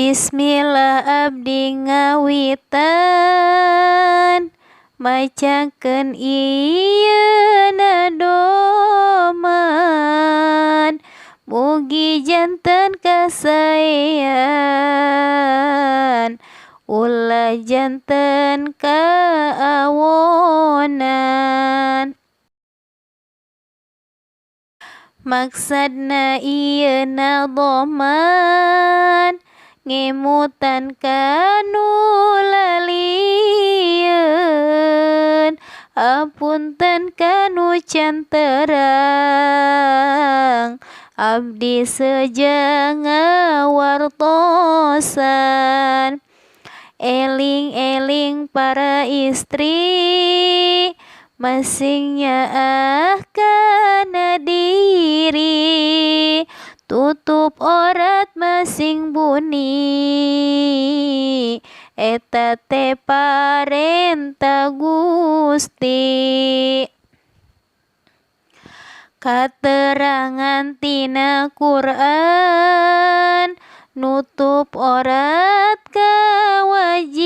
Bismillah abdi ngawitan macakeun ieu nadoman, mugi janten kasaean ulah janten kaawonan. Maksadna ieu nadoman ngemutan kanu lalieun, apunten kanu can terang abdi seja ngawartosan. Eling-eling para istri masing nyaah kana diri, tutup aurat masing buni eta teh parentah Gusti. Katerangan tina Quran nutup aurat kawajiban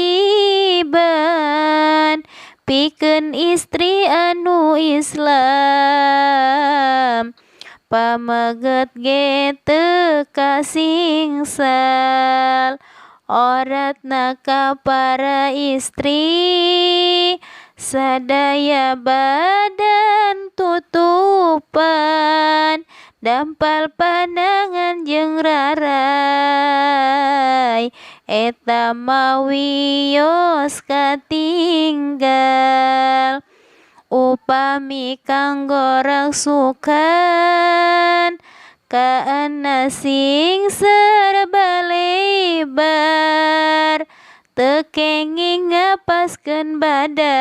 pikeun istri anu Islam, pameget ge teu kasingsal. Auratna ka para istri sadaya badan tutupan, dampal pandangan jeung rarai eta mah wios katinggal. Upami kanggo rangsukan kaana sing serba lebar, teu kenging ngapaskeun badan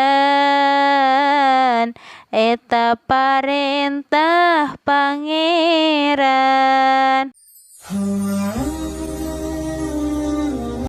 eta parentah Pangeran.